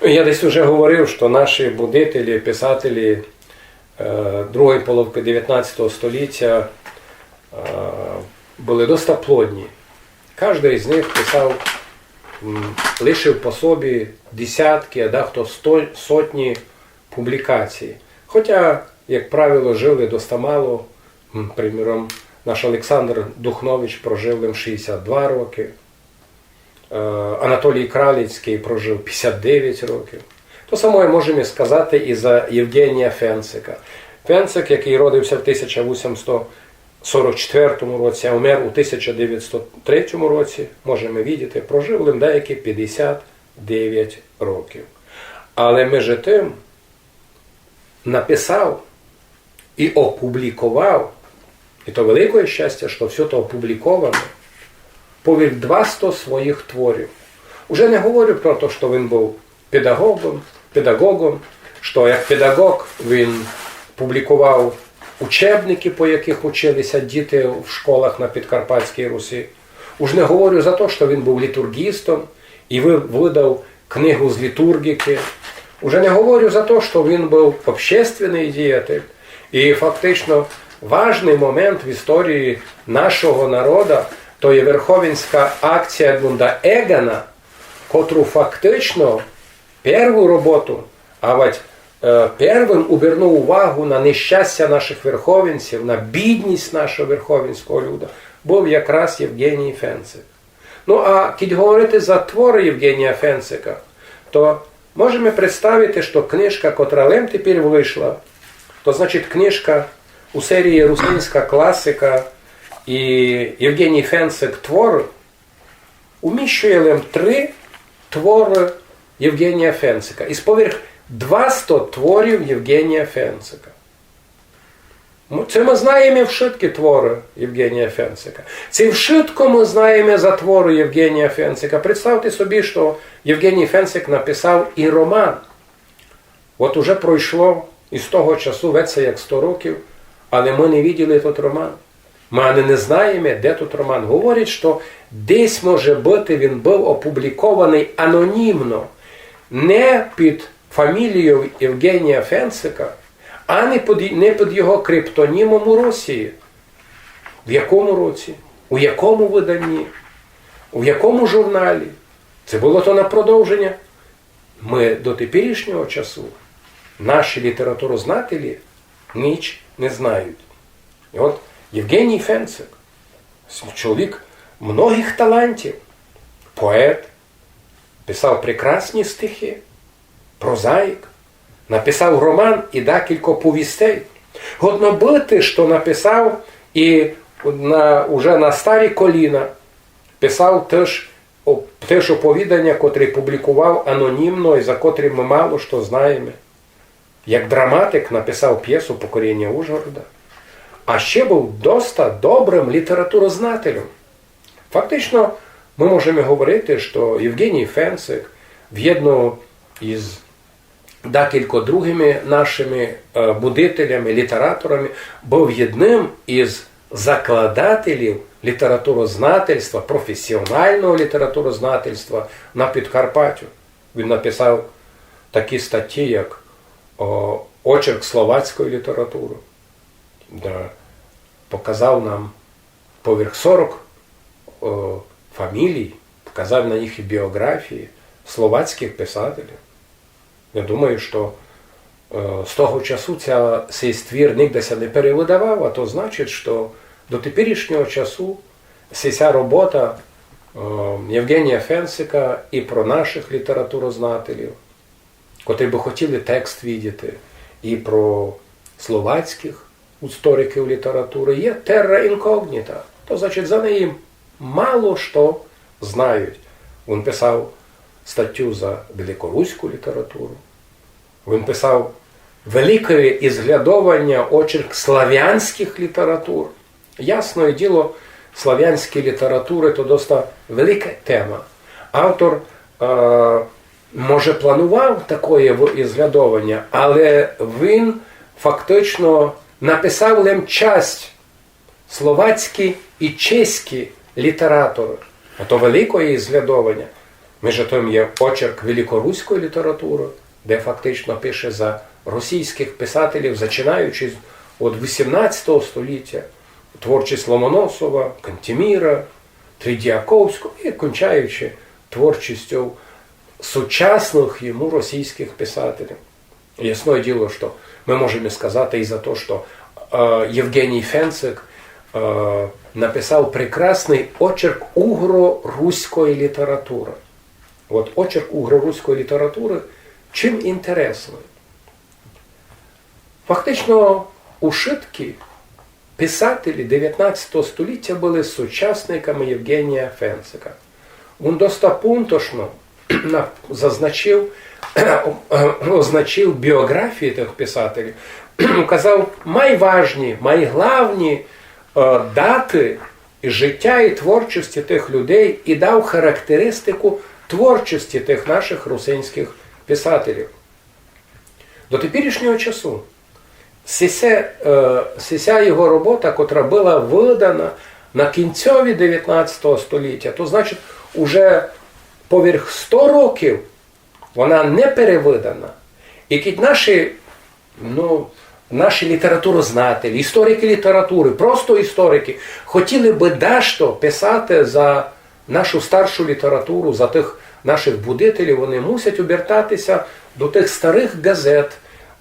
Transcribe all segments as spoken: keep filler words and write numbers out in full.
Я десь уже говорив, што наші будителі, писателі е, другої половки девятнадцятого століття е, были доста плодні. Каждый із них писав, м, лишив по собі десятки, а дехто сто, сотні публікацій. Хотя, як правило, жили доста мало. М, приміром, наш Олександр Духнович прожив лим шістдесят два рокы. Е, Анатолій Кралицькый прожив пятдесят девять років. То саме можеме сказати і за Євгенія Фенцика. Фенцик, якый родився в тисяча вісімсот сорок четвертому році, а умер у тисяча девятсот третьому році, можеме видіти, прожив лим деякі пятдесят девять років. Але межи тым написав і опубліковав, і то великоє щастя, што всьо то опубліковане, поверх двасто своїх творів. Уже не говорю про то, што він быв педагогом, педагогом, што як педагог він публіковав учебникы, по якых учили ся діти в школах на Підкарпатській Русі. Уж не говорю за то, што він быв літурґістом і вы-, выдав книгу з літурґікы. Уже не говорю за то, што він быв общественный діятель. І фактично важный момент в історії нашого народа то є Верховинська акція Едмунда Егана, котру фактично перву роботу, авадь е, первым обернув увагу на нещастя нашых верховинців, на бідность нашого верховинського люда, быв якраз Євгеній Фенцик. Ну, а кідь говорити за творы Євгенія Фенцика, то можеме представити, што книжка, котра лем тепер вышла, то значить книжка у серії «Русинська класика» і Євгеній Фенцик творы, уміщує лем три творы Євгенія Фенцика із поверх двасто творів Євгенія Фенцика. М, ци мы знаєме вшыткы творы Євгенія Фенцика. Ци вшытко мы знаєме за творы Євгенія Фенцика. Представте собі, што Євгеній Фенцик написав і роман. От уже пройшло із того часу веце як сто років, але мы не виділи тот роман. Мы ани не знаєме, де тот роман. Говорять, што десь, може быти, він быв опублікованый анонімно, не під фамілією Євгенія Фенцика, ани під, не під його криптонімом у Росії. В якому році? У якому выданні? У якому журналі? Ци было то на продовженя. Мы до теперішнього часу, наші літературознателі, ніч не знають. І от Євгеній Фенцик, с-, чоловік многых талантів, поет, писав прекрасні стихы, прозаїк, написав роман і декілько повістей. Годно быти, што написав і на, уже на старі коліна, писав тыж оп-, тыж оповіданя, котрі публіковав анонімно і за котрі мы мало што знаєме. Як драматик написав пєсу «Покоріння Ужгорода». А ще быв доста добрым літературознателем. Фактично, мы можеме говорити, што Євгеній Фенцик вєдно із декілько другыми нашыми, е, будителями, літераторами, быв єдным із закладателів літературознательства, професіоналного літературознательства на Підкарпатю. Він написав такі статї, як, о, «Очерк словацької літературы», де показав нам поверх сорок, о, фамілій, показав на їх біоґрафії словацькых писателів. Я думаю, што, е, з того часу ця, сей твір нигде ся не перевыдавав, а то значить, што до теперішнього часу се-, ся робота, е, Євгенія Фенцика і про нашых літературознателів, котрі бы хотіли текст видіти, і про словацькых істориків літературы, є терра інкогніта. То значить, за неї мало што знають. Він писав статю за великоруську літературу. Він писав велике ізглядованя, очерк славянськых літератур. Ясне діло, славянські літературы то доста велика тема. Автор, е, може, планував такоє в-, ізглядованя, але він фактично написав лем часть словацькі і чеські літераторы. А то великоє ізглядованя. Межи тым є очерк великоруської літературы, де фактично пише за російськых писателів, зачинаючи з, од вісімнадцятого століття, творчість Ломоносова, Кантеміра, Тредіаковського і кончаючи творчістю сучасных йому російськых писателів. Ясне діло, што мы можеме сказати і за то, што е, Євгеній Фенцик е, написав прекрасный очерк угро-руської літературы. От очерк угро-руської літературы чим інтересный? Фактично, ушыткі писателі девятнадцятого століття были сучасниками Євгенія Фенцика. Він доста пунктошно на- зазначив, означив біоґрафії тых писателів, указав майважні, майглавні е, даты і життя і творчості тых людей і дав характеристику творчості тых нашых русинськых писателів. До теперішнього часу сися, е, сися його робота, котра была выдана на кінцьові девятнадцятого століття, то значить, уже поверх сто років вона не перевыдана. І кідь наші, ну, наші літературознателі, історикы літературы, просто історикы, хотіли бы дашто писати за нашу старшу літературу, за тых нашых будителів, вони мусять обертатися до тых старых ґазет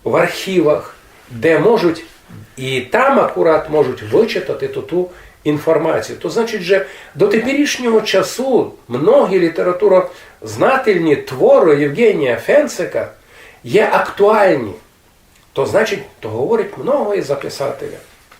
в архівах, де можуть і там акурат можуть вычитати ту, ту інформацію. То значить, же до теперішнього часу многі літературознательні творы Євгенія Фенцика є актуальні. То значить, то говорить много і за писателя.